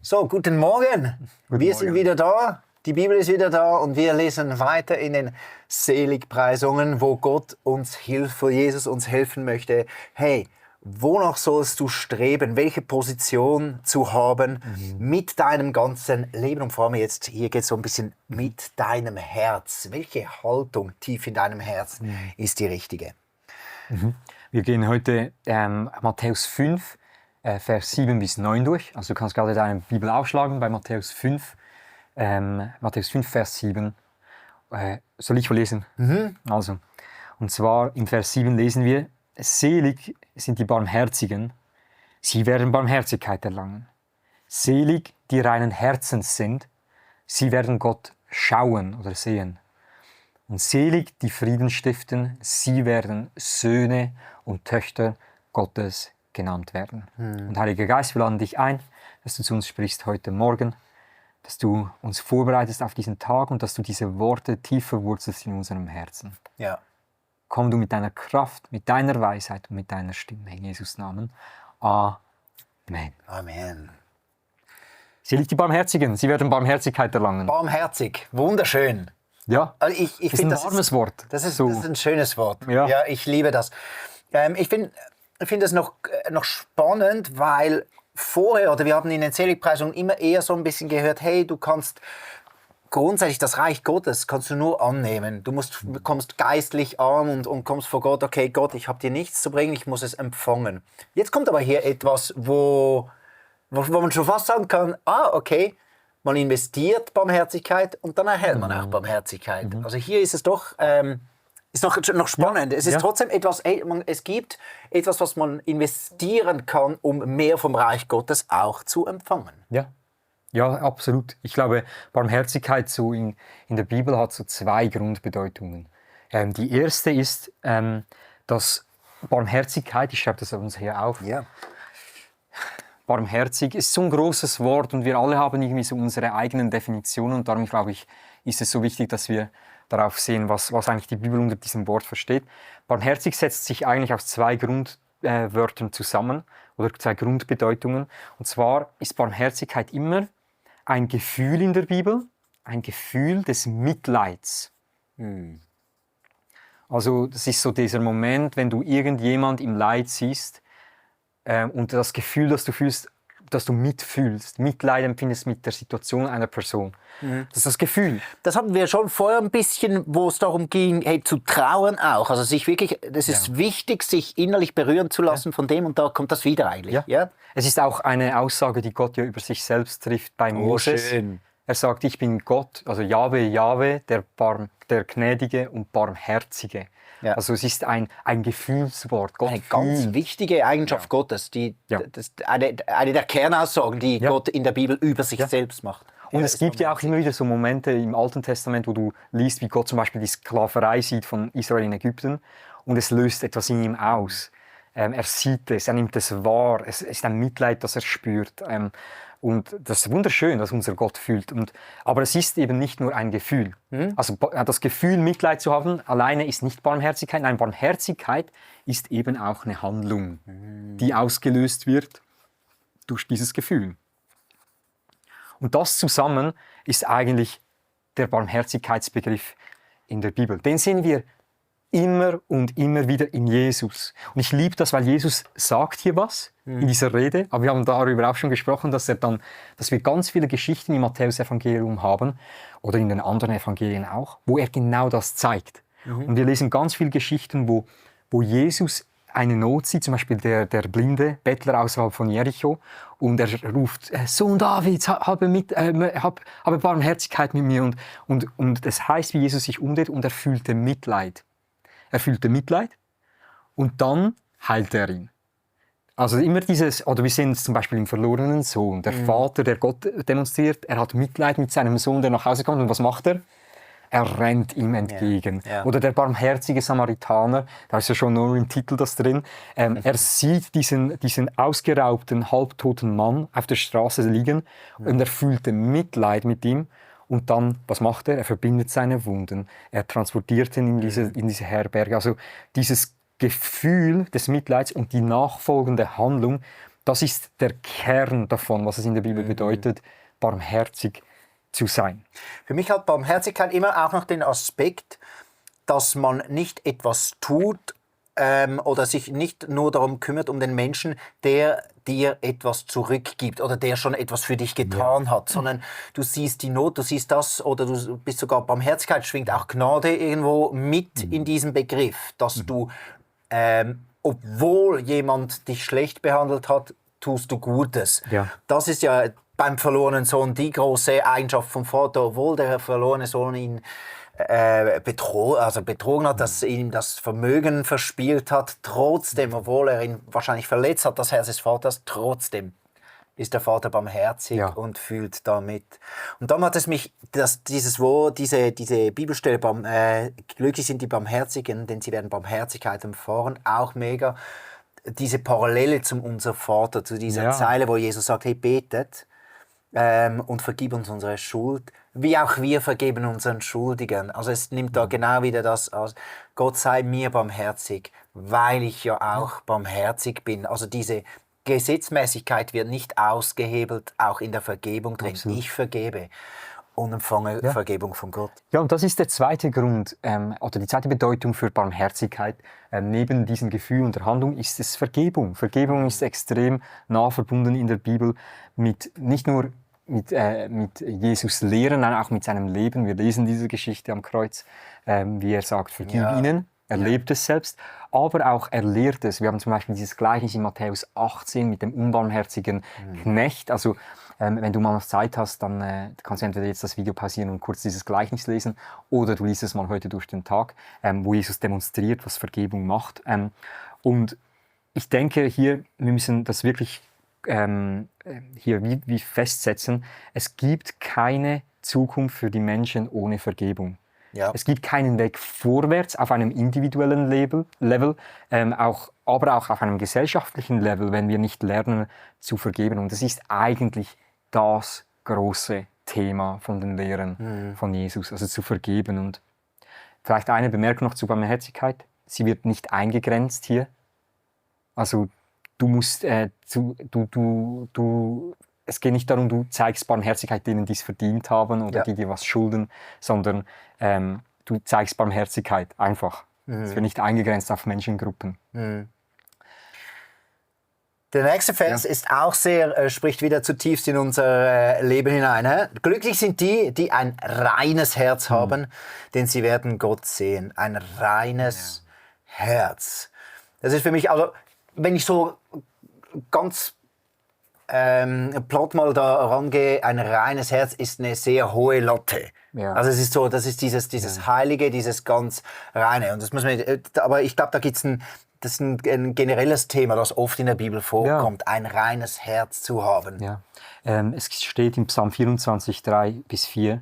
So, guten Morgen. Wir sind wieder da. Die Bibel ist wieder da und wir lesen weiter in den Seligpreisungen, wo Gott uns hilft, wo Jesus uns helfen möchte. Hey, wonach sollst du streben? Welche Position zu haben mit deinem ganzen Leben? Und vor allem jetzt, hier geht es so ein bisschen mit deinem Herz. Welche Haltung tief in deinem Herz ist die richtige? Wir gehen heute Matthäus 5, Vers 7 bis 9 durch. Also du kannst gerade deine Bibel aufschlagen bei Matthäus 5, Vers 7. Soll ich vorlesen? Also, und zwar im Vers 7 lesen wir: Selig sind die Barmherzigen, sie werden Barmherzigkeit erlangen. Selig die reinen Herzens sind, sie werden Gott schauen oder sehen. Und selig die Frieden stiften, sie werden Söhne und Töchter Gottes genannt werden. Und Heiliger Geist, wir laden dich ein, dass du zu uns sprichst heute Morgen, dass du uns vorbereitest auf diesen Tag und dass du diese Worte tief verwurzelst in unserem Herzen. Ja. Komm du mit deiner Kraft, mit deiner Weisheit und mit deiner Stimme in Jesus' Namen. Amen. Amen. Selig die Barmherzigen, sie werden Barmherzigkeit erlangen. Barmherzig, wunderschön. Ja, Also ich ist finde, ein warmes Wort. Das ist ein schönes Wort. Ja. Ja, ich liebe das. Ich finde es noch spannend, weil vorher, oder wir haben in den Seligpreisungen immer eher so ein bisschen gehört, hey, du kannst grundsätzlich das Reich Gottes kannst du nur annehmen. Du kommst geistlich an und kommst vor Gott, okay, Gott, ich habe dir nichts zu bringen, ich muss es empfangen. Jetzt kommt aber hier etwas, wo man schon fast sagen kann, okay, man investiert Barmherzigkeit und dann erhält man auch Barmherzigkeit. Also hier ist es doch noch spannend. Es ist trotzdem etwas, es gibt etwas, was man investieren kann, um mehr vom Reich Gottes auch zu empfangen. Ja, absolut. Ich glaube, Barmherzigkeit so in der Bibel hat so zwei Grundbedeutungen. Die erste ist, dass Barmherzigkeit, ich schreibe das uns hier auf, barmherzig ist so ein großes Wort und wir alle haben irgendwie so unsere eigenen Definitionen und darum, glaube ich, ist es so wichtig, dass wir darauf sehen, was eigentlich die Bibel unter diesem Wort versteht. Barmherzig setzt sich eigentlich aus zwei Grundwörtern zusammen oder zwei Grundbedeutungen. Und zwar ist Barmherzigkeit immer ein Gefühl in der Bibel, ein Gefühl des Mitleids. Also das ist so dieser Moment, wenn du irgendjemand im Leid siehst, und das Gefühl, das du fühlst, dass du mitfühlst, Mitleid empfindest mit der Situation einer Person. Das ist das Gefühl. Das hatten wir schon vorher ein bisschen, wo es darum ging, hey, zu trauern auch. Also sich wirklich, das ist wichtig, sich innerlich berühren zu lassen von dem und da kommt das wieder eigentlich. Ja? Es ist auch eine Aussage, die Gott ja über sich selbst trifft bei Moses. Schön. Er sagt, ich bin Gott, also Jahwe, der Gnädige und Barmherzige. Ja. Also es ist ein Gefühlswort. Gott eine ganz wichtige Eigenschaft Gottes, das eine der Kernaussagen, die Gott in der Bibel über sich selbst macht. Und es gibt ja auch immer wieder so Momente im Alten Testament, wo du liest, wie Gott zum Beispiel die Sklaverei sieht von Israel in Ägypten und es löst etwas in ihm aus. Er sieht es, er nimmt es wahr, es ist ein Mitleid, das er spürt. Und das ist wunderschön, dass unser Gott fühlt. Aber es ist eben nicht nur ein Gefühl. Also das Gefühl, Mitleid zu haben, alleine ist nicht Barmherzigkeit. Nein, Barmherzigkeit ist eben auch eine Handlung, die ausgelöst wird durch dieses Gefühl. Und das zusammen ist eigentlich der Barmherzigkeitsbegriff in der Bibel. Den sehen wir immer und immer wieder in Jesus. Und ich liebe das, weil Jesus sagt hier was in dieser Rede, aber wir haben darüber auch schon gesprochen, dass wir ganz viele Geschichten im Matthäus-Evangelium haben oder in den anderen Evangelien auch, wo er genau das zeigt. Und wir lesen ganz viele Geschichten, wo Jesus eine Not sieht, zum Beispiel der blinde Bettler außerhalb von Jericho, und er ruft, Sohn Davids, habe Barmherzigkeit mit mir. Und das heißt, wie Jesus sich umdreht und er fühlte Mitleid. Er fühlte Mitleid und dann heilt er ihn. Also immer oder wir sehen es zum Beispiel im verlorenen Sohn. Der Vater, der Gott demonstriert, er hat Mitleid mit seinem Sohn, der nach Hause kommt. Und was macht er? Er rennt ihm entgegen. Oder der barmherzige Samaritaner, da ist ja schon nur im Titel das drin. Er sieht diesen ausgeraubten, halbtoten Mann auf der Straße liegen und er fühlte Mitleid mit ihm. Und dann, was macht er? Er verbindet seine Wunden. Er transportiert ihn in diese Herberge. Also dieses Gefühl des Mitleids und die nachfolgende Handlung, Das ist der Kern davon, was es in der Bibel bedeutet, barmherzig zu sein. Für mich hat Barmherzigkeit immer auch noch den Aspekt, dass man nicht etwas tut oder sich nicht nur darum kümmert, um den Menschen, der dir etwas zurückgibt oder der schon etwas für dich getan hat, sondern du siehst die Not, du siehst das oder du bist sogar Barmherzigkeit, schwingt auch Gnade irgendwo mit in diesem Begriff, dass du, obwohl jemand dich schlecht behandelt hat, tust du Gutes. Ja. Das ist ja beim verlorenen Sohn die große Eigenschaft vom Vater, obwohl der verlorene Sohn ihn betrogen hat, dass ihm das Vermögen verspielt hat, trotzdem, obwohl er ihn wahrscheinlich verletzt hat, das Herz des Vaters, trotzdem ist der Vater barmherzig und fühlt damit. Und dann hat es mich, diese Bibelstelle, glücklich sind die Barmherzigen, denn sie werden Barmherzigkeit erfahren, auch mega. Diese Parallele zum Unser Vater, zu dieser Zeile, wo Jesus sagt, hey, betet und vergib uns unsere Schuld, wie auch wir vergeben unseren Schuldigen. Also es nimmt da genau wieder das aus, Gott sei mir barmherzig, weil ich ja auch barmherzig bin. Also diese Gesetzmäßigkeit wird nicht ausgehebelt, auch in der Vergebung drin. Absolut. Ich vergebe und empfange Vergebung von Gott. Ja, und das ist der zweite Grund oder die zweite Bedeutung für Barmherzigkeit. Neben diesem Gefühl und der Handlung ist es Vergebung. Vergebung ist extrem nah verbunden in der Bibel mit nicht nur mit Jesus Lehren, sondern auch mit seinem Leben. Wir lesen diese Geschichte am Kreuz, wie er sagt, vergib ihnen. Er lebt es selbst, aber auch er lehrt es. Wir haben zum Beispiel dieses Gleichnis in Matthäus 18 mit dem unbarmherzigen Knecht. Also wenn du mal noch Zeit hast, dann kannst du entweder jetzt das Video pausieren und kurz dieses Gleichnis lesen oder du liest es mal heute durch den Tag, wo Jesus demonstriert, was Vergebung macht. Und ich denke hier, wir müssen das wirklich hier wie festsetzen. Es gibt keine Zukunft für die Menschen ohne Vergebung. Ja. Es gibt keinen Weg vorwärts auf einem individuellen Level, aber auch auf einem gesellschaftlichen Level, wenn wir nicht lernen zu vergeben. Und das ist eigentlich das große Thema von den Lehren von Jesus, also zu vergeben. Und vielleicht eine Bemerkung noch zu Barmherzigkeit. Sie wird nicht eingegrenzt hier. Also du musst, es geht nicht darum, du zeigst Barmherzigkeit denen, die es verdient haben oder die dir was schulden, sondern du zeigst Barmherzigkeit einfach. Es wird nicht eingegrenzt auf Menschengruppen. Der nächste Vers ist auch sehr, spricht wieder zutiefst in unser Leben hinein. He? Glücklich sind die, die ein reines Herz haben, denn sie werden Gott sehen. Ein reines Herz. Das ist für mich, also wenn ich so ganz platt mal da rangehe, ein reines Herz ist eine sehr hohe Latte. Ja. Also es ist so, das ist dieses Heilige, dieses ganz Reine. Und das muss man, aber ich glaube, das ist ein generelles Thema, das oft in der Bibel vorkommt, ein reines Herz zu haben. Ja. Es steht im Psalm 24, 3-4,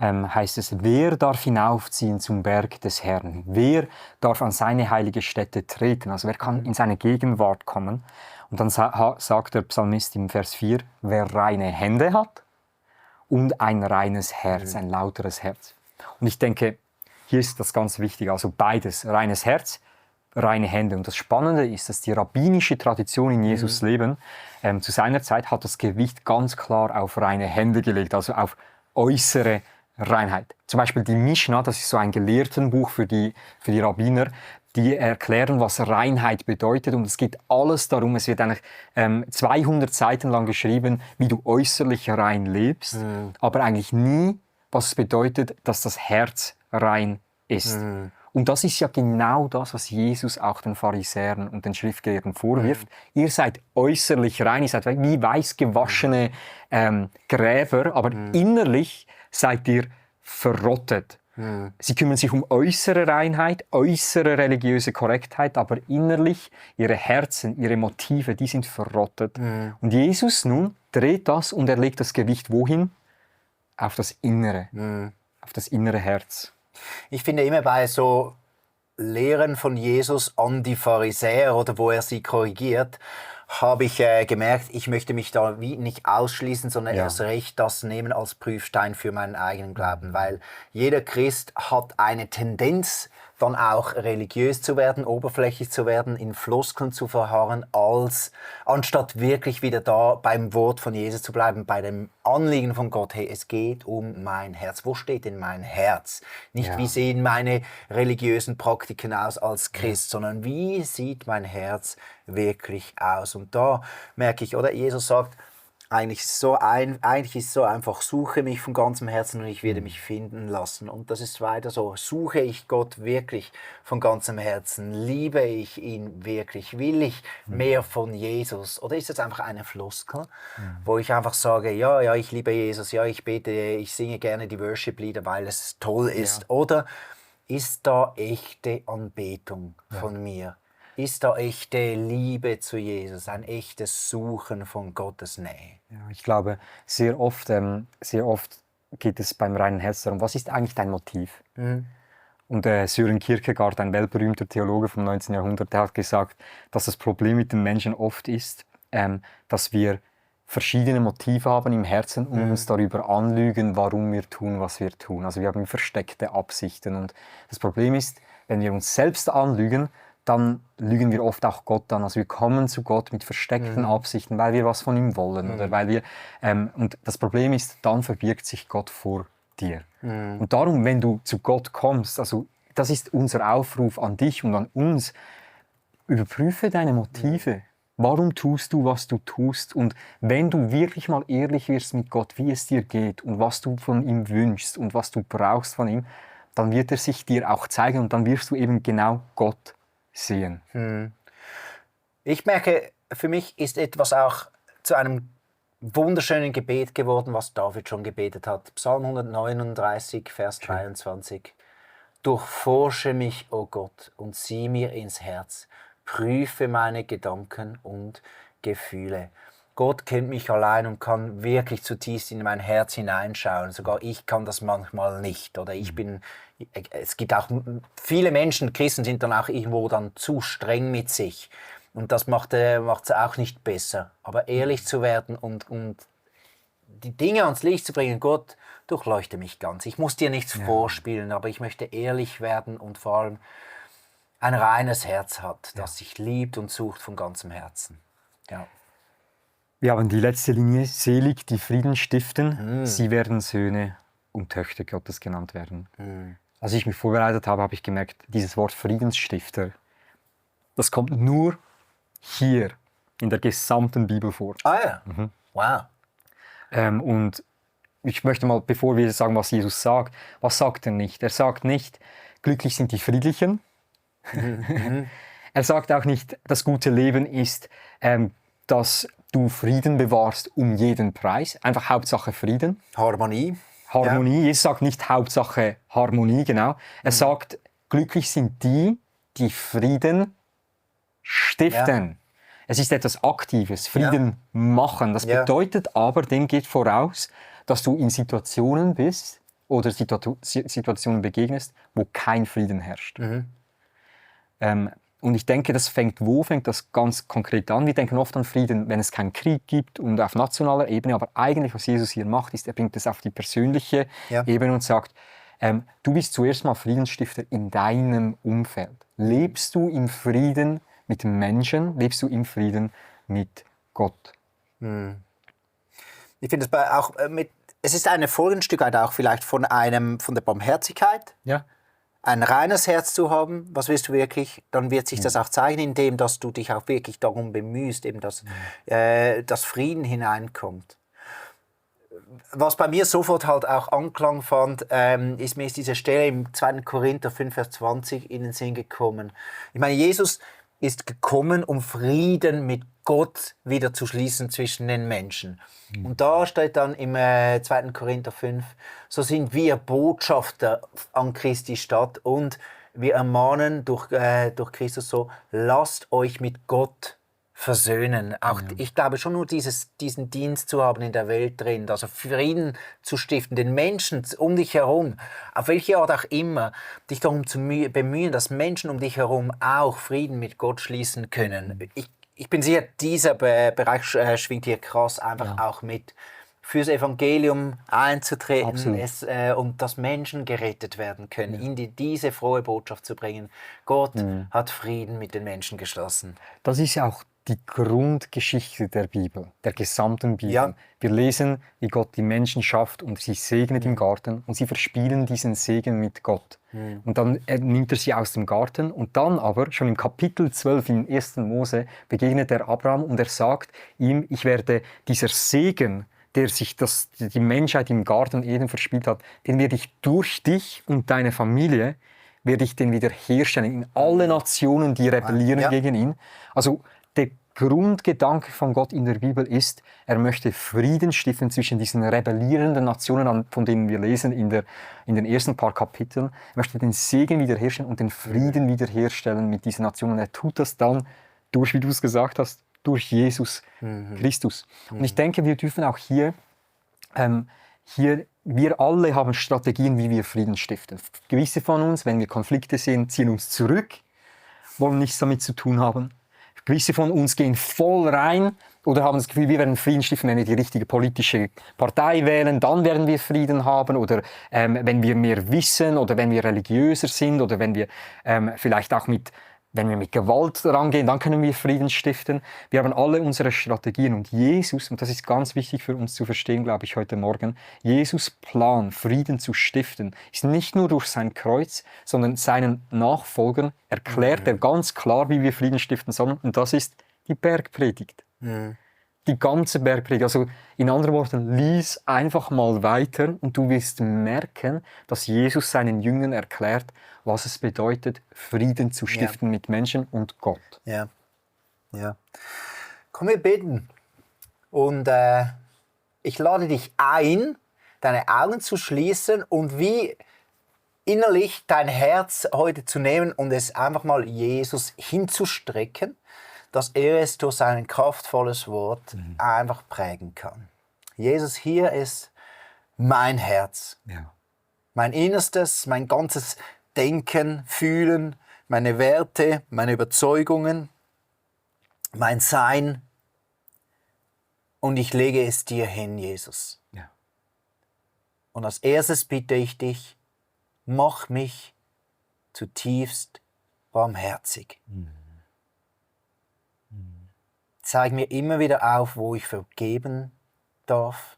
heißt es, wer darf hinaufziehen zum Berg des Herrn? Wer darf an seine heilige Stätte treten? Also wer kann in seine Gegenwart kommen? Und dann sagt der Psalmist im Vers 4, wer reine Hände hat und ein reines Herz, ein lauteres Herz. Und ich denke, hier ist das ganz wichtig, also beides, reines Herz, reine Hände. Und das Spannende ist, dass die rabbinische Tradition in Jesus Leben, zu seiner Zeit hat das Gewicht ganz klar auf reine Hände gelegt, also auf äußere Reinheit. Zum Beispiel die Mishnah, das ist so ein Gelehrtenbuch für die Rabbiner, die erklären, was Reinheit bedeutet. Und es geht alles darum, es wird eigentlich 200 Seiten lang geschrieben, wie du äußerlich rein lebst, aber eigentlich nie, was es bedeutet, dass das Herz rein ist. Und das ist ja genau das, was Jesus auch den Pharisäern und den Schriftgelehrten vorwirft. Ihr seid äußerlich rein, ihr seid wie weiß gewaschene Gräber, aber innerlich seid ihr verrottet. Sie kümmern sich um äußere Reinheit, äußere religiöse Korrektheit, aber innerlich, ihre Herzen, ihre Motive, die sind verrottet. Und Jesus nun dreht das und er legt das Gewicht wohin? Auf das Innere, auf das innere Herz. Ich finde immer bei so Lehren von Jesus an die Pharisäer oder wo er sie korrigiert, habe ich gemerkt, ich möchte mich da wie nicht ausschließen, sondern erst recht das nehmen als Prüfstein für meinen eigenen Glauben, weil jeder Christ hat eine Tendenz dann auch religiös zu werden, oberflächlich zu werden, in Floskeln zu verharren, anstatt wirklich wieder da beim Wort von Jesus zu bleiben, bei dem Anliegen von Gott. Hey, es geht um mein Herz. Wo steht denn mein Herz? Nicht, wie sehen meine religiösen Praktiken aus als Christ, sondern wie sieht mein Herz wirklich aus? Und da merke ich, oder Jesus sagt, eigentlich ist es so einfach, suche mich von ganzem Herzen und ich werde mich finden lassen. Und das ist weiter so. Suche ich Gott wirklich von ganzem Herzen? Liebe ich ihn wirklich? Will ich mehr von Jesus? Oder ist es einfach eine Floskel, wo ich einfach sage, ja, ich liebe Jesus, ja, ich bete, ich singe gerne die Worship-Lieder, weil es toll ist. Ja. Oder ist da echte Anbetung von mir? Ist da echte Liebe zu Jesus, ein echtes Suchen von Gottes Nähe? Ja, ich glaube, sehr oft geht es beim reinen Herz darum, was ist eigentlich dein Motiv? Und Søren Kierkegaard, ein weltberühmter Theologe vom 19. Jahrhundert, der hat gesagt, dass das Problem mit den Menschen oft ist, dass wir verschiedene Motive haben im Herzen und uns darüber anlügen, warum wir tun, was wir tun. Also wir haben versteckte Absichten. Und das Problem ist, wenn wir uns selbst anlügen, dann lügen wir oft auch Gott an. Also wir kommen zu Gott mit versteckten Absichten, weil wir was von ihm wollen. Oder weil wir, und das Problem ist, dann verbirgt sich Gott vor dir. Und darum, wenn du zu Gott kommst, also das ist unser Aufruf an dich und an uns, überprüfe deine Motive. Warum tust du, was du tust? Und wenn du wirklich mal ehrlich wirst mit Gott, wie es dir geht und was du von ihm wünschst und was du brauchst von ihm, dann wird er sich dir auch zeigen und dann wirst du eben genau Gott sehen. Ich merke, für mich ist etwas auch zu einem wunderschönen Gebet geworden, was David schon gebetet hat. Psalm 139, Vers 23. Durchforsche mich, o Gott, und sieh mir ins Herz. Prüfe meine Gedanken und Gefühle. Gott kennt mich allein und kann wirklich zutiefst in mein Herz hineinschauen. Sogar ich kann das manchmal nicht. Oder es gibt auch viele Menschen, Christen sind dann auch irgendwo dann zu streng mit sich. Und das macht es auch nicht besser. Aber ehrlich zu werden und die Dinge ans Licht zu bringen, Gott, durchleuchte mich ganz. Ich muss dir nichts vorspielen, aber ich möchte ehrlich werden und vor allem ein reines Herz hat, das sich liebt und sucht von ganzem Herzen. Ja. Wir haben die letzte Linie, selig, die Frieden stiften, sie werden Söhne und Töchter Gottes genannt werden. Als ich mich vorbereitet habe, habe ich gemerkt, dieses Wort Friedensstifter, das kommt nur hier in der gesamten Bibel vor. Ah ja, wow. Und ich möchte mal, bevor wir sagen, was Jesus sagt, was sagt er nicht? Er sagt nicht, glücklich sind die Friedlichen. Er sagt auch nicht, das gute Leben ist, dass du Frieden bewahrst um jeden Preis. Einfach Hauptsache Frieden. Harmonie. Harmonie. Jesus sagt nicht Hauptsache Harmonie, genau. Er sagt, glücklich sind die, die Frieden stiften. Ja. Es ist etwas Aktives, Frieden machen. Das bedeutet aber, dem geht voraus, dass du in Situationen bist oder Situationen begegnest, wo kein Frieden herrscht. Und ich denke, fängt das ganz konkret an. Wir denken oft an Frieden, wenn es keinen Krieg gibt und auf nationaler Ebene. Aber eigentlich, was Jesus hier macht, ist, er bringt es auf die persönliche Ebene und sagt, du bist zuerst mal Friedensstifter in deinem Umfeld. Lebst du im Frieden mit Menschen? Lebst du im Frieden mit Gott? Ich finde es auch es ist eine Folgenstückheit auch vielleicht von der Barmherzigkeit. Ja. Ein reines Herz zu haben, was willst du wirklich, dann wird sich das auch zeigen, indem dass du dich auch wirklich darum bemühst, eben dass Frieden hineinkommt. Was bei mir sofort halt auch Anklang fand, ist mir diese Stelle im 2. Korinther 5, Vers 20 in den Sinn gekommen. Ich meine, Jesus ist gekommen, um Frieden mit Gott wieder zu schließen zwischen den Menschen. Und da steht dann im 2. Korinther 5, so sind wir Botschafter an Christi Stadt und wir ermahnen durch Christus so, lasst euch mit Gott versöhnen. Auch ich glaube schon nur diesen Dienst zu haben in der Welt drin, also Frieden zu stiften, den Menschen um dich herum, auf welche Art auch immer, dich darum zu bemühen, dass Menschen um dich herum auch Frieden mit Gott schließen können. Ich bin sicher, dieser Bereich schwingt hier krass einfach auch mit. fürs Evangelium einzutreten Absolut. und dass Menschen gerettet werden können, in diese frohe Botschaft zu bringen. Gott hat Frieden mit den Menschen geschlossen. Das ist ja auch die Grundgeschichte der Bibel, der gesamten Bibel. Ja. Wir lesen, wie Gott die Menschen schafft und sie segnet im Garten und sie verspielen diesen Segen mit Gott. Und dann nimmt er sie aus dem Garten und dann aber, schon im Kapitel 12 im 1. Mose, begegnet er Abraham und er sagt ihm, ich werde dieser Segen, der sich die Menschheit im Garten Eden verspielt hat, den werde ich durch dich und deine Familie, werde ich den wiederherstellen in alle Nationen, die rebellieren gegen ihn. Also der Grundgedanke von Gott in der Bibel ist, er möchte Frieden stiften zwischen diesen rebellierenden Nationen, von denen wir lesen in den ersten paar Kapiteln. Er möchte den Segen wiederherstellen und den Frieden wiederherstellen mit diesen Nationen. Er tut das dann durch, wie du es gesagt hast, durch Jesus Christus. Und ich denke, wir dürfen auch hier, wir alle haben Strategien, wie wir Frieden stiften. Gewisse von uns, wenn wir Konflikte sehen, ziehen uns zurück, wollen nichts damit zu tun haben. Gewisse von uns gehen voll rein oder haben das Gefühl, wir werden Frieden stiften, wenn wir die richtige politische Partei wählen, dann werden wir Frieden haben. Oder wenn wir mehr wissen oder wenn wir religiöser sind oder wenn wir vielleicht auch wenn wir mit Gewalt rangehen, dann können wir Frieden stiften. Wir haben alle unsere Strategien und Jesus, und das ist ganz wichtig für uns zu verstehen, glaube ich, heute Morgen, Jesus' Plan, Frieden zu stiften, ist nicht nur durch sein Kreuz, sondern seinen Nachfolgern erklärt er ganz klar, wie wir Frieden stiften sollen, und das ist die Bergpredigt. Die ganze Bergpredigt. Also in anderen Worten, lies einfach mal weiter und du wirst merken, dass Jesus seinen Jüngern erklärt, was es bedeutet, Frieden zu stiften mit Menschen und Gott. Ja. Komm, wir beten. Und ich lade dich ein, deine Augen zu schließen und wie innerlich dein Herz heute zu nehmen und es einfach mal Jesus hinzustrecken, dass er es durch sein kraftvolles Wort einfach prägen kann. Jesus, hier ist mein Herz, mein Innerstes, mein ganzes Denken, Fühlen, meine Werte, meine Überzeugungen, mein Sein. Und ich lege es dir hin, Jesus. Ja. Und als erstes bitte ich dich, mach mich zutiefst barmherzig. Zeig mir immer wieder auf, wo ich vergeben darf,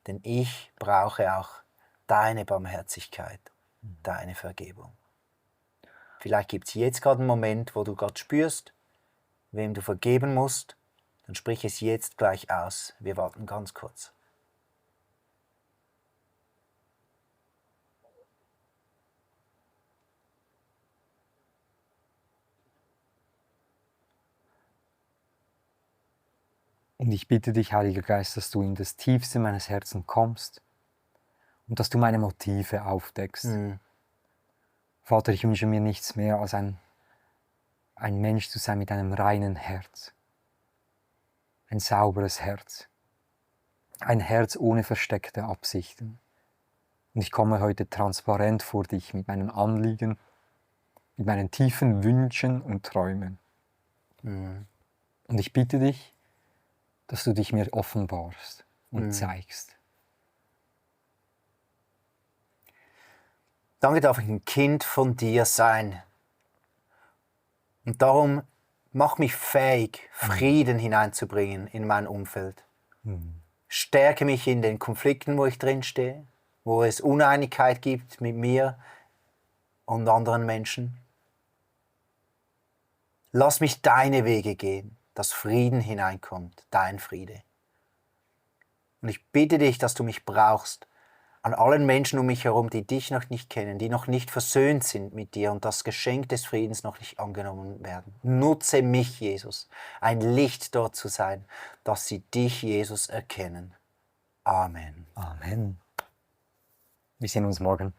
denn ich brauche auch deine Barmherzigkeit, deine Vergebung. Vielleicht gibt es jetzt gerade einen Moment, wo du Gott spürst, wem du vergeben musst, dann sprich es jetzt gleich aus. Wir warten ganz kurz. Und ich bitte dich, Heiliger Geist, dass du in das Tiefste meines Herzens kommst und dass du meine Motive aufdeckst. Vater, ich wünsche mir nichts mehr, als ein Mensch zu sein mit einem reinen Herz. Ein sauberes Herz. Ein Herz ohne versteckte Absichten. Und ich komme heute transparent vor dich mit meinen Anliegen, mit meinen tiefen Wünschen und Träumen. Und ich bitte dich, dass du dich mir offenbarst und zeigst. Danke, darf ich ein Kind von dir sein. Und darum mach mich fähig, Frieden hineinzubringen in mein Umfeld. Stärke mich in den Konflikten, wo ich drin stehe, wo es Uneinigkeit gibt mit mir und anderen Menschen. Lass mich deine Wege gehen, dass Frieden hineinkommt, dein Friede. Und ich bitte dich, dass du mich brauchst, an allen Menschen um mich herum, die dich noch nicht kennen, die noch nicht versöhnt sind mit dir und das Geschenk des Friedens noch nicht angenommen werden. Nutze mich, Jesus, ein Licht dort zu sein, dass sie dich, Jesus, erkennen. Amen. Amen. Wir sehen uns morgen.